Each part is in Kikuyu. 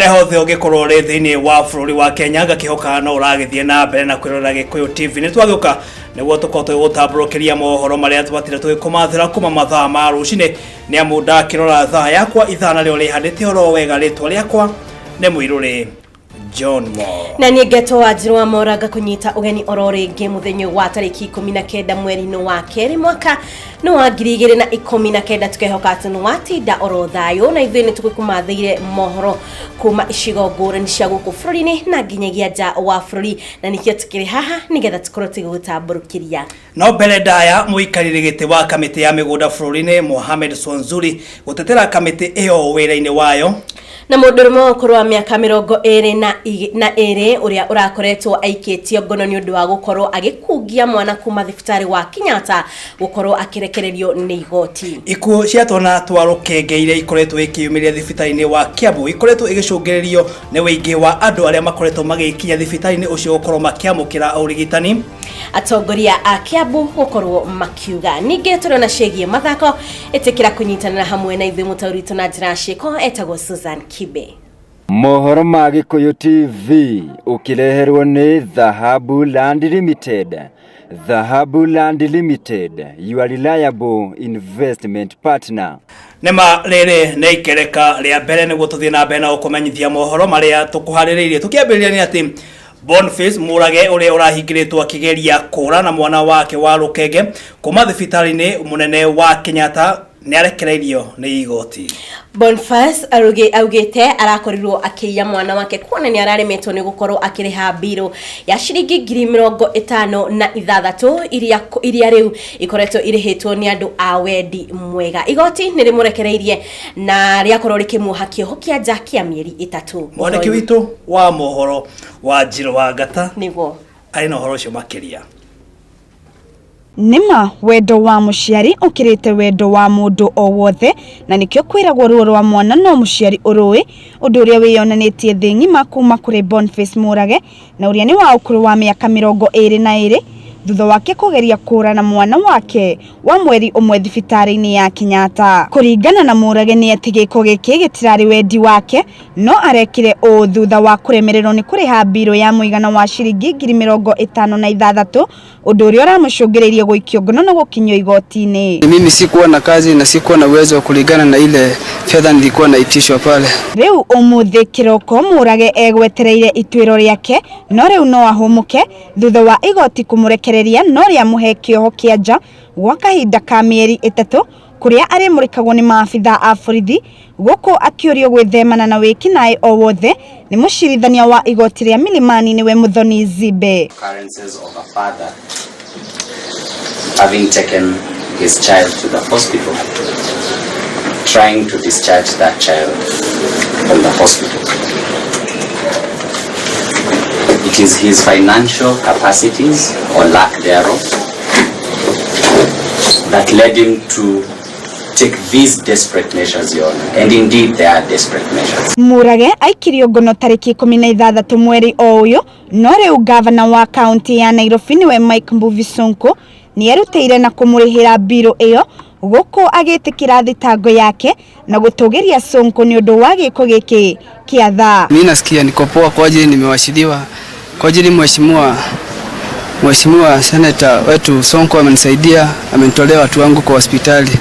Harĩa hothe ũngĩkorwo ũrĩ thĩinĩ wa bũrũri wa Kenya, ngakĩhoka no ũragĩthiĩ na mbere na kwĩrorera Gĩkũyũ TV. Nĩ twagĩũka nĩguo tũkorwo tũgĩgũtambũrũkĩria mohoro marĩa twatinda tũgĩkũmathĩra kuma mathaa ma rũcinĩ, nĩ amu ndakĩrora thaa yakwa ithaa narĩo rĩhandĩte oro wega. Rĩtwa rĩakwa nĩ Mũirũrĩ John Mo. Na niĩ ngetwo Wanjirũ wa Mora, ngakũnyita ũgeni oro rĩngĩ mũthenya wa tarĩki 19 mweri-inĩ wa kerĩ mwaka nĩ wa 2019. Tũkehoka atĩ nĩ watinda oro thayũ, na ithuĩ nĩ tũgĩkũmathĩire mohoro kuma icigo ngũrani cia gũkũ bũrũri-inĩ na nginyagia nja wa bũrũri, na nĩkĩo tũkĩrĩ haha nĩgetha tũkorwo tũgĩgũtambũrũkĩria. No mbere ndaya, mũikarĩri gĩtĩ wa kamĩtĩ ya mĩgũnda bũrũri-inĩ Mohamed Swanzuri gũtetera kamĩtĩ ĩyo wĩra-inĩ wayo. Na mũndũrũme wa ũkũrũ wa mĩaka 22 ũrĩa ũrakoretwo aikĩtio ngono nĩ ũndũ wa gũkorwo agĩkungia mwana kuma thibitarĩ wa Kenyatta gũkorwo akĩrekererio nĩ igoti. Ikuũ cia twana twa rũkenge iria ikoretwo ikĩyumĩria thibitarĩ-inĩ wa Kiambu ikoretwo igĩcũngĩrĩrio nĩ ũingĩ wa andũ arĩa makoretwo magĩkinya thibitarĩ-inĩ ũcio gũkorwo makĩamũkĩra ũrigitani. Atongoria a Kiambu gũkorwo makiuga. Ningĩ tũrona ciĩgiĩ mathako. Ĩtĩkĩra kũnyitanĩra hamwe na ithuĩ, mũtaũri witũ na njĩra ya ciĩko etagwo Susan Kibe. Mohoro ma Gĩkũyũ TV ũkĩreherwo nĩ Dhahabu Land Limited. Dhahabu Land Limited, your reliable investment partner. Nĩma rĩrĩ nĩ ikereka rĩa mbere nĩguo tũthiĩ na mbere na gũkũmenyithia mohoro marĩa tũkũharĩrĩirie. Tũkĩambĩrĩria nĩ atĩ Boniface Mũrage ũrĩa ũrahingĩrĩtwo akĩgeria kũra na mwana wake wa rũkenge kuma thibitarĩ-inĩ mũnene wa Kenyatta nĩ arekereirio nĩ igoti. Boniface augĩte arakorirwo akĩiya mwana wake kuona nĩ araremetwo nĩ gũkorwo akĩrĩha mbirũ ya ciringi 56,000 iria rĩu ikoretwo irĩhĩtwo nĩ andũ a wendi mwega. Igoti nĩ rĩmũrekereirie na rĩakorwo rĩkĩmuoha kĩoho kĩa nja kĩa mĩeri 3. Mwandĩki witũ wa mohoro wa Njirũ wa Ngata nĩguo arĩ na ũhoro ũcio makĩria. Nĩma wendo wa mũciari ũkĩrĩte wendo wa mũndũ o wothe, na nĩkĩo kwĩragwo ruo rwa mwana no mũciari ũrũĩ, ũndũ ũrĩa wĩyonanĩtie thĩ ng'ima kuma kũrĩ Boniface Mũrage, na ũrĩa nĩ wa ũkũrũ wa mĩaka 22, thutha wake kũgeria kũũra na mwana wake wa mweri ũmwe thibitarĩ-inĩ ya Kenyatta. Kũringana na Mũrage nĩ atĩ gĩko gĩkĩ gĩtirarĩ wendi wake, no arekire ũũ thutha wa kũremererwo nĩ kũrĩha mbirũ ya mũigana wa ciringi 56,000, ũndũ ũrĩa ũramũcũngĩrĩirie gũikio ngono na gũkinyio igoti-inĩ. Mimi sikuwa na kazi na sikuwa na uwezo wa kulingana na ile fedha nilikuwa naitishwa pale. Rĩu ũmũthĩ kĩroko Mũrage egwetereire ituĩro rĩake, no rĩu no ahũmũke thutha wa igoti kũmũrekereria, no rĩamũhe kĩoho kĩa nja gwa kahinda ka mĩeri 3, kũrĩa arĩmũrĩkagwo nĩ maabitha a borithi, gũkũ akĩũrio gwĩthemana na wĩkinaĩ o wothe nĩ mũcirithania wa igoti rĩa Milimani, nĩwe Muthoni Zibe. Occurrences of a father having taken his child to the hospital, trying to discharge that child from the hospital. It is his financial capacities or lack thereof that led him to take these desperate measures, Your Honor. And indeed, they are desperate measures. Mũrage aikirio ngono tarĩki 16 mweri o ũyũ, no rĩu gavana wa kaunti ya Nairobi, nĩwe Mike Mbuvi Sonko, nĩ erutĩire na kũmũrĩhĩra mbirũ ĩyo, gũkũ agĩtĩkĩra thitango yake na gũtũgĩria Sonko nĩ ũndũ wa gĩko gĩkĩ kĩa thaa. Mimi nasikia niko poa kwa ajili nimewachiliwa, kwa ajili mheshimiwa seneta wetu Sonko amenisaidia, amenitolea watu wangu kwa hospitali.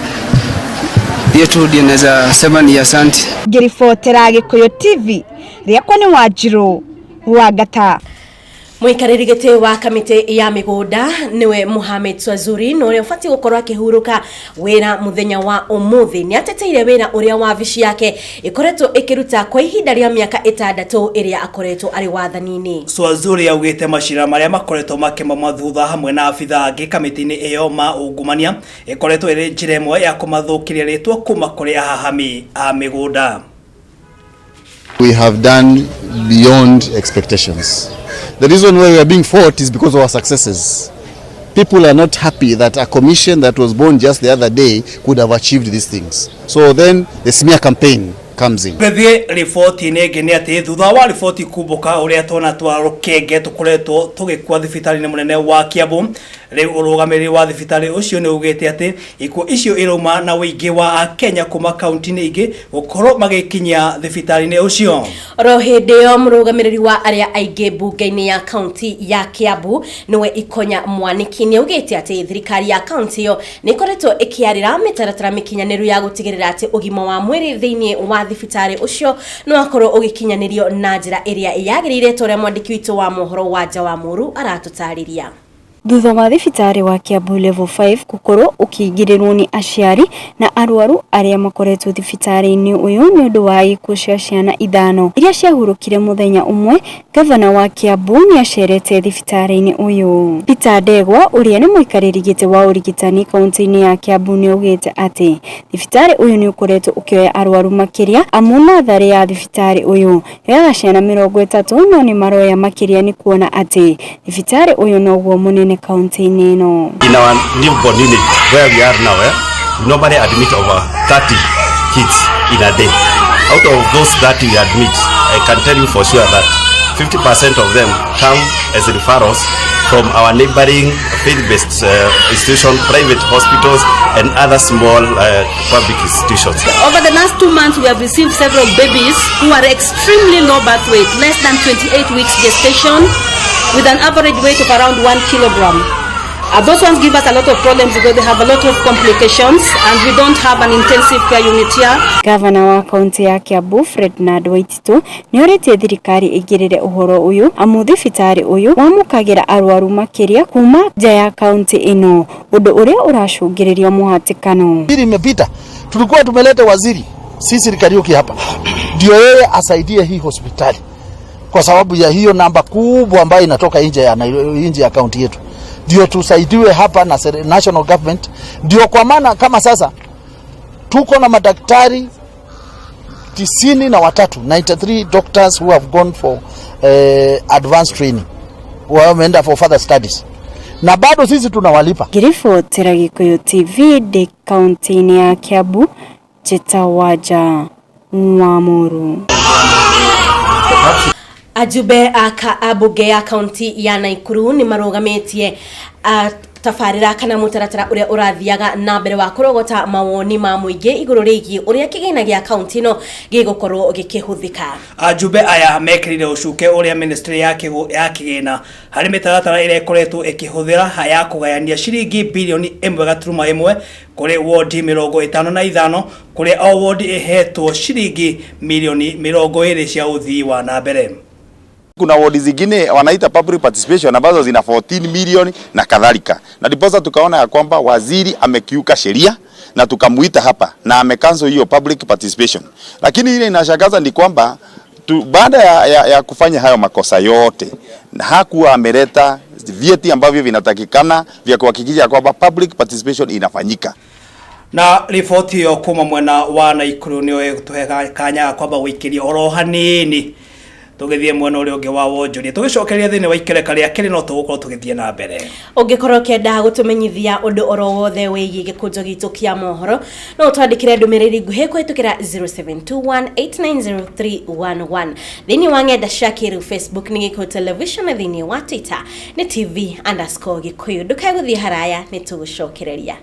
Hiyo tu ndio naweza sema ni asante. Ngĩribotera Gĩkũyũ TV, rĩakwa nĩ Wanjirũ wa Ngata. Mũikarĩri gĩtĩ wa kamĩtĩ ya mĩgũnda, nĩwe Mohamed Swazuri, na ũrĩa ũbatiĩ gũkorwo akĩhurũka wĩra mũthenya wa ũmũthĩ, nĩ ateteire wĩra ũrĩa wabici yake ĩkoretwo ĩkĩruta kwa ihinda rĩa mĩaka 6 ĩrĩa akoretwo arĩ wathani-inĩ. Swazuri augĩte macira marĩa makoretwo makĩmama thutha hamwe na abitha angĩ kamĩtĩ-inĩ ĩyo ma ungumania ĩkoretwo ĩrĩ njĩra ĩmwe ya kũmathũkĩria rĩtwa kuma kũrĩ ahahami a mĩgũnda. We have done beyond expectations. The reason why we are being fought is because of our successes. People are not happy that a commission that was born just the other day could have achieved these things. So then the smear campaign comes in. Tũgĩthiĩ riboti-inĩ ĩngĩ nĩ atĩ thutha wa riboti kumbũka ũrĩa twana twa rũkenge tũkoretwo tũgĩkua thibitarĩ-inĩ mũnene wa Kiambu. Rĩu ũrũgamĩrĩri wa thibitarĩ ũcio nĩ ugĩte atĩ ikuũ icio irauma na ũingĩ wa Akenya kuma kaunti-inĩ ingĩ gũkorwo magĩkinyia thibitarĩ-inĩ ũcio. Oro hĩndĩ ĩyo mũrũgamĩrĩri wa arĩa aingĩ mbunge-inĩ ya kaunti ya Kiambu nĩwe Ikonya Mwaniki nĩ augĩte atĩ thirikari ya kaunti ĩyo nĩ ĩkoretwo ĩkĩarĩra mĩtaratara mĩkinyanĩru ya gũtigĩrĩra atĩ ũgima wa mwĩrĩ thĩinĩ wa thibitarĩ ũcio nĩ wakorwo ũgĩkinyanĩrio na njĩra ĩrĩa yagĩrĩire ta ũrĩa mwandĩki witũ wa mohoro Wanja wa Mũru aratũtarĩria. Thutha wa thibitarĩ wa Kiambu Level 5 gũkorwo ũkĩingĩrĩrwo nĩ aciari na arwaru arĩa makoretwo thibitarĩ-inĩ ũyũ nĩ ũndũ wa ikuũ cia ciana ithano iria ciahurũkire mũthenya ũmwe, gavana wa Kiambu nĩ acerete thibitarĩ-inĩ ũyũ. Peter Ndegwa ũrĩa nĩ mũikarĩri gĩtĩ wa ũrigitani kaunti-inĩ ya Kiambu nĩ augĩte atĩ thibitarĩ ũyũ nĩ ũkoretwo ũkĩoya arwaru makĩria amu natharĩ ya thibitarĩ ũyũ yoyaga ciana 30 no nĩ maroya makĩria nĩ kuona atĩ thibitarĩ ũyũ noguo mũnene kaunti-inĩ ĩno. In our newborn unit where we are now, we normally admit over 30 kids in a day. Out of those 30 we admit, I can tell you for sure that 50% of them come as referrals from our neighboring faith-based institutions, private hospitals, and other small public institutions. Over the last 2 months, we have received several babies who are extremely low birth weight, less than 28 weeks gestation, with an average weight of around 1 kilogram. Those ones give us a lot of problems because they have a lot of complications, and we don't have an intensive care unit here. Gavana wa kaunti ya Kiambu Ferdinand Waititu nĩ orĩtie thirikari ĩingĩrĩre ũhoro ũyũ amu thibitarĩ ũyũ wamũkagĩra arwaru makĩria kuma nja ya kaunti ĩno, ũndũ ũrĩa ũracũngĩrĩria mũhatĩkano. Hili imepita, tulikuwa tumeleta waziri sisi Kariuki hapa ndio yeye asaidie hii hospitali kwa sababu ya hiyo namba kubwa ambayo inatoka nje ya kaunti yetu, ndio tusaidiwe hapa na national government. Ndio kwa maana kama sasa tuko na madaktari 93, 93 doctors who have gone for advanced training, wameenda for further studies, na bado sisi tunawalipa. Ngĩribotera Gĩkũyũ TV ndĩ kaunti-inĩ ya Kiambu, Njĩtagwo Wamũru. Ajumbe a mbunge ya kaunti ya Nakuru nĩ marũgamĩtie tabarĩra kana mũtaratara ũrĩa ũrathiaga na mbere wa kũrogota mawoni ma mũingĩ igũrũ rĩgiĩ ũrĩa kĩgĩna gĩa kaunti ĩno gĩgũkorwo gĩkĩhũthĩka. Ajumbe aya mekĩrire ũcuke ũrĩa ministry ya kĩgĩna harĩ mĩtaratara ĩrĩa ĩkoretwo ĩkĩhũthĩra ya kũgayania ciringi bilioni 1.1 kũrĩ wodi 55 kũrĩa o wodi ĩhetwo ciringi milioni 20 cia ũthii wa na mbere. Kuna wodi zingine wanaita public participation ambazo zina 14 milioni na kadhalika. Na ndiposa tukaona ya kwamba waziri amekiuka sheria na tukamuita hapa na amecancel hiyo public participation. Lakini ile inashangaza ni kwamba baada ya kufanya hayo makosa yote, hakuwa ameleta vyeti ambavyo vinatakikana vya kuhakikisha kwamba public participation inafanyika. Na riboti ĩyo kuma mwena wa Nakuru nĩyo ĩgũtũhe kanya kwamba gũikĩria oro hanini tũgĩthiĩ mwena ũrĩa ũngĩ wa wonjoria tũgĩcokeria thĩinĩ wa ikereka rĩa kerĩ no tũgũkorwo tũgĩthiĩ na mbere. Ũngĩkorwo ũkĩenda gũtũmenyithia ũndũ oro wothe wĩgiĩ gĩkũnjo gitũ kĩa mohoro no ũtwandĩkĩre ndũmĩrĩri nguhĩ kũhĩtũkĩra 0721890311 thĩinĩ wa ng'enda cia kĩrĩu Facebook nĩ Gĩkũyũ Television na thĩinĩ wa Twitter nĩ TV_Gĩkũyũ. Ndũkae gũthiĩ haraya, nĩ tũgũcokereria.